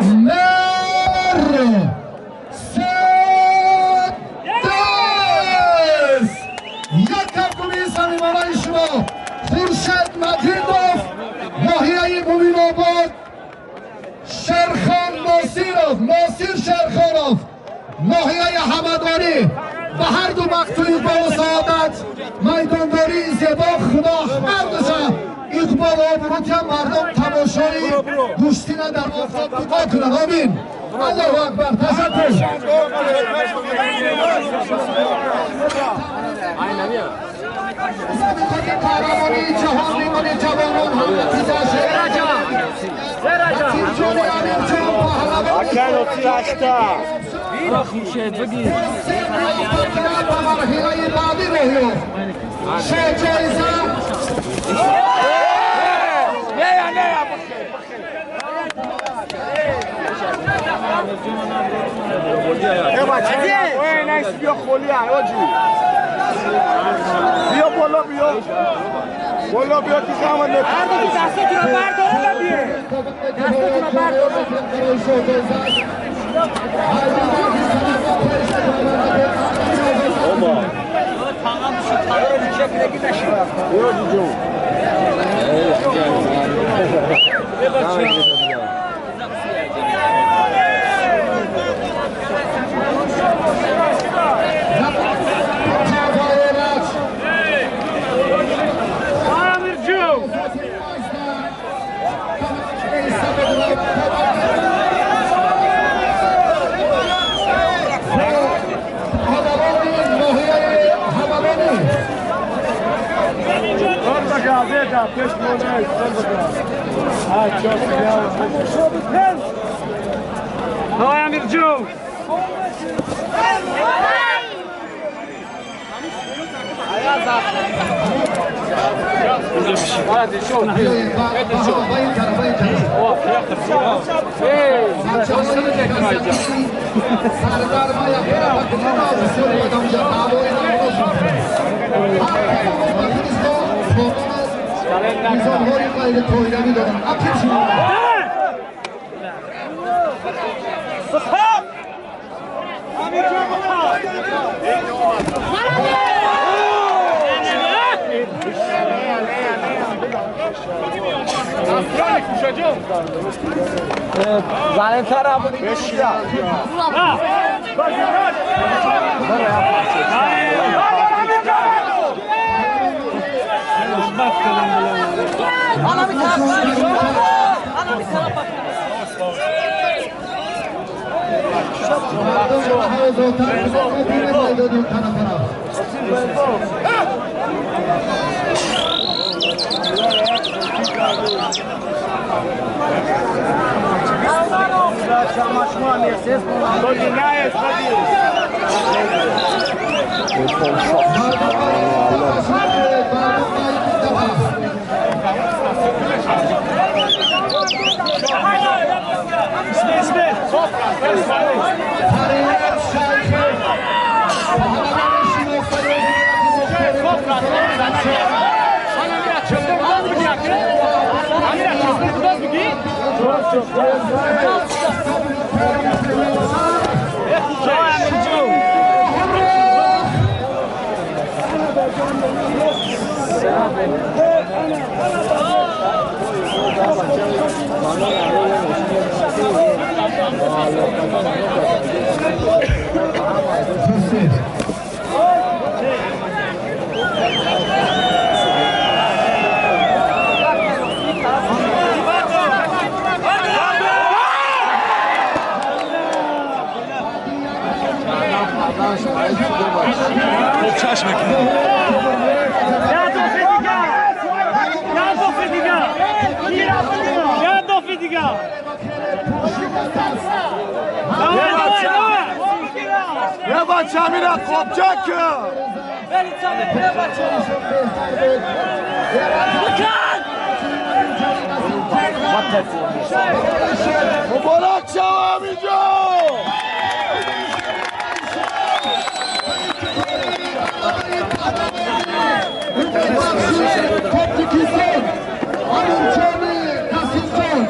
Мерседес! Як кафкӯбии самимонаи шумо, Хуршед Маҷидов, ноҳияи Муминобод, Шерхон Носиров, Носир Шерхонов, ноҳияи Ҳамадонӣ. Ба ҳарду бахту иқболу саодат, майдондории зебо, Худо ҳардуша иқболу обрӯтия, мардум тамошои гӯштина дар офтоб дуо кунанд. Омин, Аллоҳу акбар, ташаккур. Қаҳрамонии ҷаҳон мемони ҷавонон ҳам натиҷааш Тирҷони Амирҷон паҳлавон ба марҳилаи баъдӣ роҳ ёфт. Шоҳҷоиза. بیا خلی حاجی، بیا بالا، بیا بالا، بیا که زمان. دستتون رو برداره، بیا دستتون رو برداره. بیا جون. Давай, Амирджон! میزانهای غیر تویروی دارن. یه بچه میره قبچک. مبارک شو همینجا. تاجیکستان، امیرجان نصیرجان.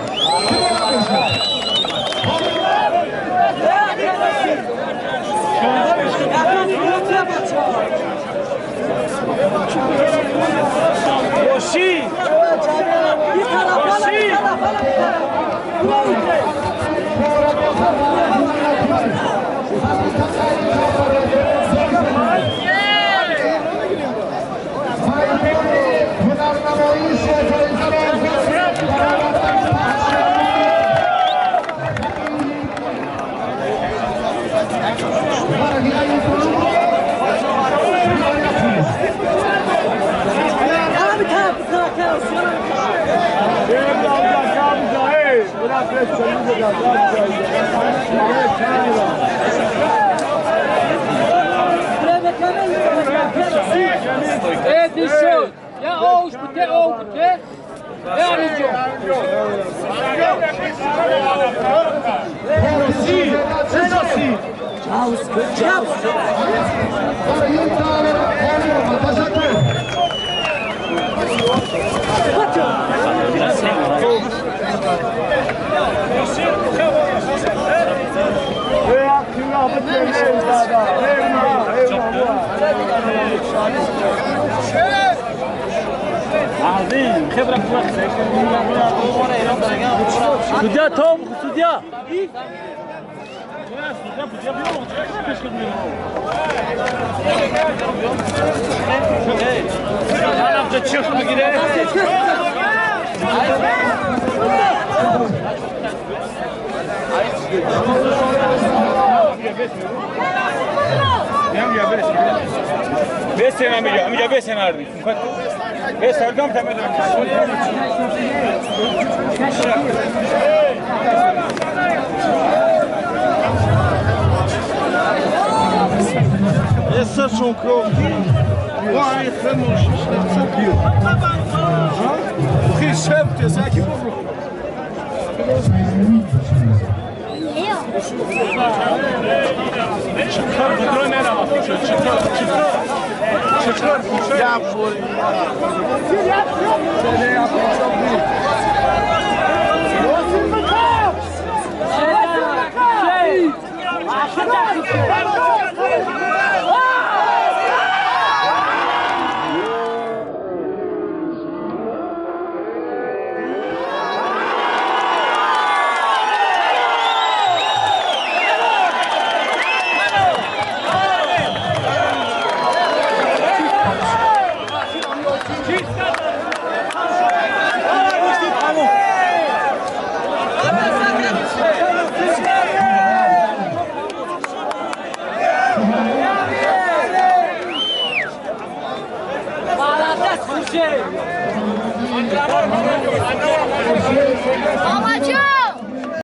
Mama.